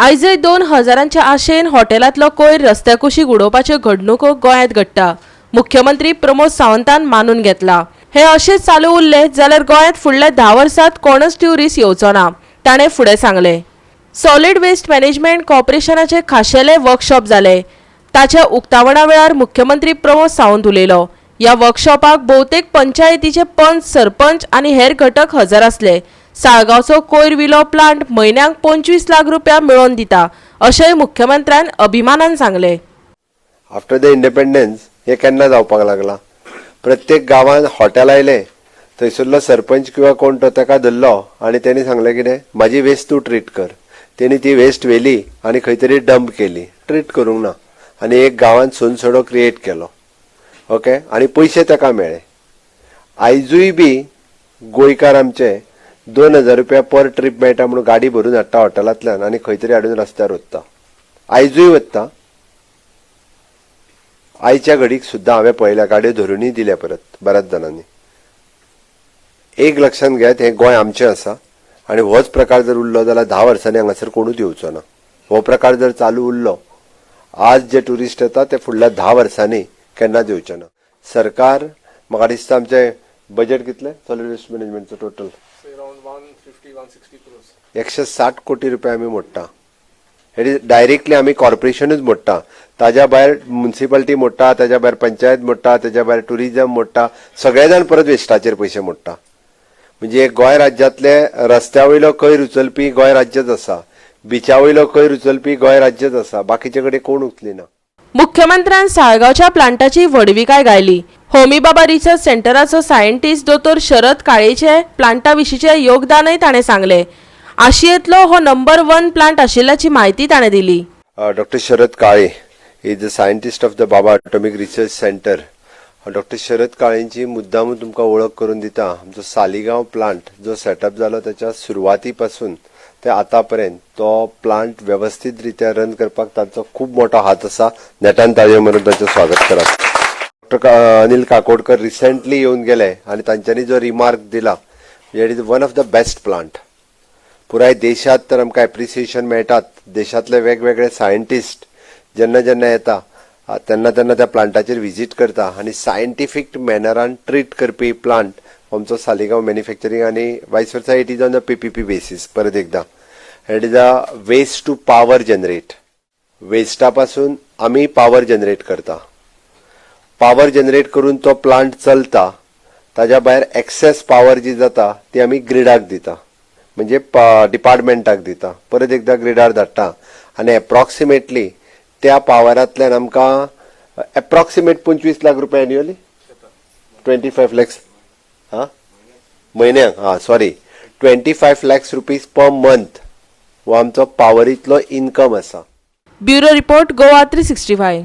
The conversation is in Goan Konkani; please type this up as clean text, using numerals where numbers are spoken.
आयजय 2000च्या आशेन हॉटेलांतलो कोयर रस्त्या कुशीक उडोवपाच्यो घडणुको गोंयांत घडटा. मुख्यमंत्री प्रमोद सावंतान मानून घेतला. हे अशेंच चालू उरले जाल्यार गोंयांत फुडल्या 10 वर्सात कोणच ट्युरिस्ट येवचो ना, ताणें फुडें सांगलें. सॉलिड वेस्ट मॅनेजमेंट कॉर्पोरेशनाचे खाशेले वर्कशॉप जाले. ताच्या उक्तावणा वेळार मुख्यमंत्री प्रमोद सावंत उलयलो. ह्या वर्कशॉपाक भोवतेक पंचायतीचे पंच, सरपंच आनी हेर घटक हजर आसले. साळगांवचो कोयर विलो प्लांट म्हयन्याक 25 लाख रुपया मेळोवन दिता, अशेंय मुख्यमंत्र्यान अभिमानान सांगलें. आफ्टर the independence हे केन्ना जावपाक लागला? प्रत्येक गांवांत हॉटेल आयले, थंयसरलो सरपंच किंवा कोण तो ताका धरलो आनी तेणी सांगलें कितें, म्हाजी वेस्ट तूं ट्रीट कर. तेणी ती वेस्ट व्हेली आनी खंय तरी डंप केली, ट्रीट करूंक ना आनी एक गांवांत सोनसडो क्रिएट केलो. ओके, आनी पयशे ताका मेळ्ळे. आयजूय बी गोंयकार आमचे 2000 रुपया पर ट्रीप मेळटा म्हणून गाडी भरून हाडटा हॉटेलांतल्यान आनी खंय तरी हाडून रस्त्यार वता. आयजूय वता. आयच्या घडीक सुद्दां हांवें पळयल्या, गाडयो धरुनूय दिल्या परत बऱ्याच जाणांनी. एक लक्षांत घेयात, हें गोंय आमचें आसा आनी होच प्रकार जर उरलो जाल्यार 10 वर्सांनी हांगासर कोणूच येवचो ना. हो प्रकार जर चालू उरलो, आज जे ट्युरिस्ट येता ते फुडल्या 10 वर्सांनी केन्नाच येवचे ना. सरकार, म्हाका दिसता, आमचें बजेट कितलें solid waste मॅनेजमेंटचो total? Around 150, 160 crores. 160 कोटी रुपया आमी मोडटा. हे डायरेक्टली आमी कॉर्पोरेशनूच मोडटा. ताज्या भायर मुन्सिपालिटी मोडटा, ताज्या भायर पंचायत मोडटा, ताज्या भायर टुरिझम मोडटा. सगळे जाण परत वेस्टाचेर पयशे मोडटा. म्हणजे गोंय राज्यांतले रस्त्या वयलो कोयर उचलपी गोंय राज्यच आसा, बिचा वयलो कोयर उचलपी गोंय राज्यच आसा. बाकीचे कडेन कोण उचलिना. मुख्यमंत्र्यान साळगांवच्या प्लांटाची व्हडविकाय गायली. होमी भाभा रिसर्च सेंटराचो सायंटिस्ट दोतोर शरद काळेचे प्लांटा विशींचे योगदानय ताणें सांगलें. आशियेंतलो हो नंबर वन प्लांट आशिल्ल्याची म्हायती ताणें दिली. Doctor Sharad Kale is the scientist of the Bhabha Atomic Research Centre. Doctor शरद काळेंची मुद्दामून तुमकां वळख करून दिता. आमचो सालिगांव प्लांट जो सेटअप जालो, त्याच्या सुरवाती पासून ते आतां पर्यंत तो प्लांट वेवस्थीत रित्या रन करपाक तांचो खूब मोठो हात आसा. नेटान ताळयो मारून तांचें स्वागत करात. डॉक्टर अनिल काकोडकर रिसेंटली येवन गेले आनी तांच्यांनी जो रिमार्क दिला, it is one of the best plant. पुराय देशात तर आमकां एप्रिसिएशन मेळटात. देशांतले वेगवेगळे सायंटिस्ट जेन्ना जेन्ना येता तेन्ना तेन्ना त्या प्लांटाचेर विजीट करता आनी सायंटिफीक मॅनरान ट्रीट करपी प्लांट आमचो सालिगांव मॅन्युफॅक्चरींग. आनी vice versa, it is on the PPP basis. परत एकदां, it is a waste to power generate. वेस्टा पासून आमी पावर जनरेट करता. पावर जनरेट करून तो प्लांट चलता. ताज्या भायर एक्सेस पावर जी जाता ती आमी ग्रिडाक दिता, म्हणजे डिपार्टमेंटाक दिता. परत एकदां ग्रिडार धाडटा आनी एप्रॉक्सिमेटली त्या पावरांतल्यान आमकां एप्रॉक्सिमेट 25 लाख रुपया एन्युअली, 25 लॅक्स, हा, म्हयन्याक, हा, sorry, ₹25 lakhs per month हो आमचो पावरींतलो इनकम आसा. Bureau report, Goa 365.